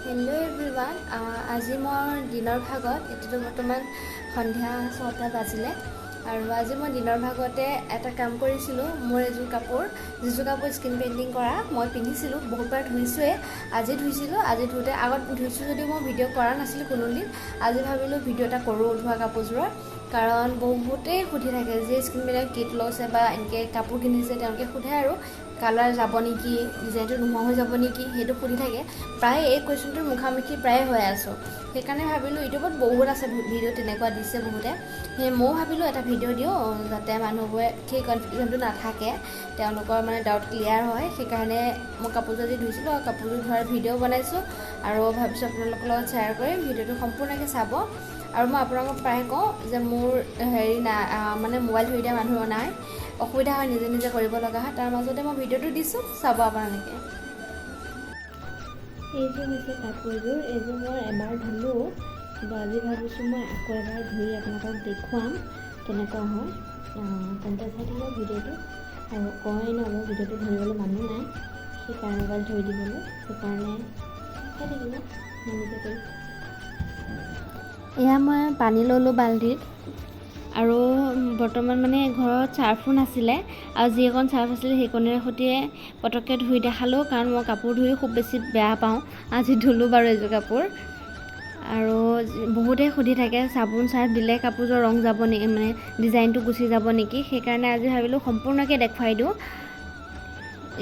Hello' everyone, আজি মই দিনৰ ভাগত, এতিয়াতো বৰ্তমান সন্ধিয়া 6টা বাজিলে, আৰু আজি মই দিনৰ ভাগতে এটা কাম কৰিছিলোঁ। মোৰ এযোৰ কাপোৰ, যিযোৰ কাপোৰ স্ক্ৰীণ পেইণ্টিং কৰা মই পিন্ধিছিলোঁ, বহুতবাৰ ধুইছোঁৱে, আজি ধুইছিলোঁ। আজি ধুওঁতে, আগত ধুইছোঁ যদিও মই ভিডিঅ' কৰা নাছিলোঁ কোনোদিন, আজি ভাবিলোঁ ভিডিঅ' এটা কৰোঁ ধোৱা কাপোৰযোৰৰ, কাৰণ বহুতেই সুধি থাকে যে স্ক্ৰীণ পেইণ্টিং কিট লৈছে বা এনেকৈ কাপোৰ কিনিছে, তেওঁলোকে সোধে আৰু কালাৰ যাব নেকি, ডিজাইনটো নোহোৱা হৈ যাব নেকি, সেইটো সুধি থাকে। প্ৰায় এই কুৱেশ্যনটোৰ মুখামুখি প্ৰায়ে হৈ আছোঁ। সেইকাৰণে ভাবিলোঁ ইউটিউবত বহুত আছে ভিডিঅ' তেনেকুৱা দিছে বহুতে, সেই ময়ো ভাবিলোঁ এটা ভিডিঅ' দিওঁ যাতে মানুহবোৰে সেই কনফিউজনটো নাথাকে, তেওঁলোকৰ মানে ডাউট ক্লিয়াৰ হয়। সেইকাৰণে মই কাপোৰযোৰ আজি ধুইছিলোঁ আৰু কাপোৰযোৰ ধোৱাৰ ভিডিঅ' বনাইছোঁ আৰু ভাবিছোঁ আপোনালোকৰ লগত শ্বেয়াৰ কৰিম। ভিডিঅ'টো সম্পূৰ্ণকৈ চাব। আৰু মই আপোনালোকক প্ৰায় কওঁ যে মোৰ হেৰি নাই, মানে মোবাইল ধৰি দিয়া মানুহ নাই, অসুবিধা হয়, নিজে নিজে কৰিব লগা হয়, তাৰ মাজতে মই ভিডিঅ'টো দিছোঁ, চাব আপোনালোকে। এইযোৰ হৈছে কাপোৰযোৰ, এইযোৰ মই এবাৰ ধুলোঁ, কিন্তু আজি ভাবিছোঁ মই আকৌ এবাৰ ধুই আপোনালোকক দেখুৱাম কেনেকুৱা হয়। তেন্তে চাই থাকিব ভিডিঅ'টো। আৰু কয় ন, মোৰ ভিডিঅ'টো ধৰিবলৈ মানুহ নাই, সেইকাৰণে মোবাইল ধৰি দিবলৈ, সেইকাৰণে চাই থাকিব, মই নিজে কৰিম। এয়া মই পানী ল'লোঁ বাল্টিত, আৰু বৰ্তমান মানে ঘৰত চাৰ্ফো নাছিলে, আৰু যি অকণ চাৰ্ফ আছিলে সেইকণেৰে সৈতে পটককৈ ধুই দেখালোঁ, কাৰণ মই কাপোৰ ধুই খুব বেছি বেয়া পাওঁ। আজি ধুলোঁ বাৰু এযোৰ কাপোৰ। আৰু বহুতে সুধি থাকে চাবোন চাৰ্ফ দিলে কাপোৰযোৰ ৰং যাব নেকি, মানে ডিজাইনটো গুচি যাব নেকি, সেইকাৰণে আজি ভাবিলোঁ সম্পূৰ্ণকৈ দেখুৱাই দিওঁ।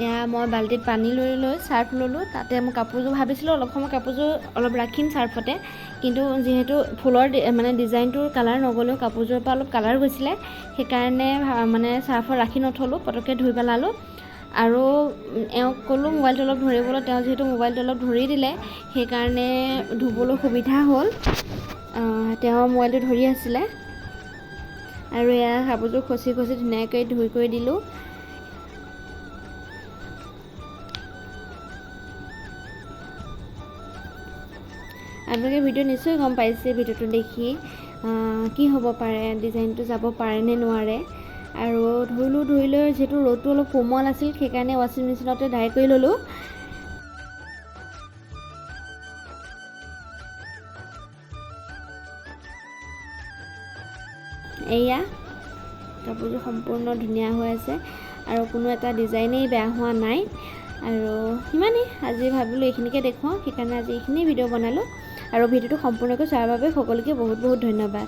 এয়া মই বাল্টিত পানী লৈ লৈ চাৰ্ফ ল'লোঁ, তাতে মই কাপোৰযোৰ ভাবিছিলোঁ অলপ সময় কাপোৰযোৰ অলপ ৰাখিম চাৰ্ফতে, কিন্তু যিহেতু ফুলৰ মানে ডিজাইনটোৰ কালাৰ নগ'লেও কাপোৰযোৰৰ পৰা অলপ কালাৰ গৈছিলে, সেইকাৰণে মানে চাৰ্ফত ৰাখি নথ'লোঁ, পটককৈ ধুই পেলালোঁ। আৰু এওঁক ক'লোঁ মোবাইলটো অলপ ধৰিবলৈ, তেওঁ যিহেতু মোবাইলটো অলপ ধৰি দিলে, সেইকাৰণে ধুবলৈ সুবিধা হ'ল। তেওঁ মোবাইলটো ধৰি আছিলে। আৰু এয়া কাপোৰযোৰ খচি খচি ধুনীয়াকৈ ধুই কৰি দিলোঁ। আপোনালোকে ভিডিঅ' নিশ্চয় গম পাইছে, ভিডিঅ'টো দেখি কি হ'ব পাৰে, ডিজাইনটো যাব পাৰে নে নোৱাৰে। আৰু ধুলোঁ, ধুই লৈ যিহেতু ৰ'দটো অলপ কোমল আছিল, সেইকাৰণে ৱাশ্বিং মেচিনতে ড্ৰাই কৰি ল'লোঁ। এয়া কাপোৰযোৰ সম্পূৰ্ণ ধুনীয়া হৈ আছে আৰু কোনো এটা ডিজাইনেই বেয়া হোৱা নাই। আৰু সিমানেই, আজি ভাবিলোঁ এইখিনিকে দেখুৱাওঁ, সেইকাৰণে আজি এইখিনি ভিডিঅ' বনালোঁ। আৰু ভিডিঅ'টো সম্পূৰ্ণকৈ চোৱাৰ বাবে সকলোকে বহুত বহুত ধন্যবাদ।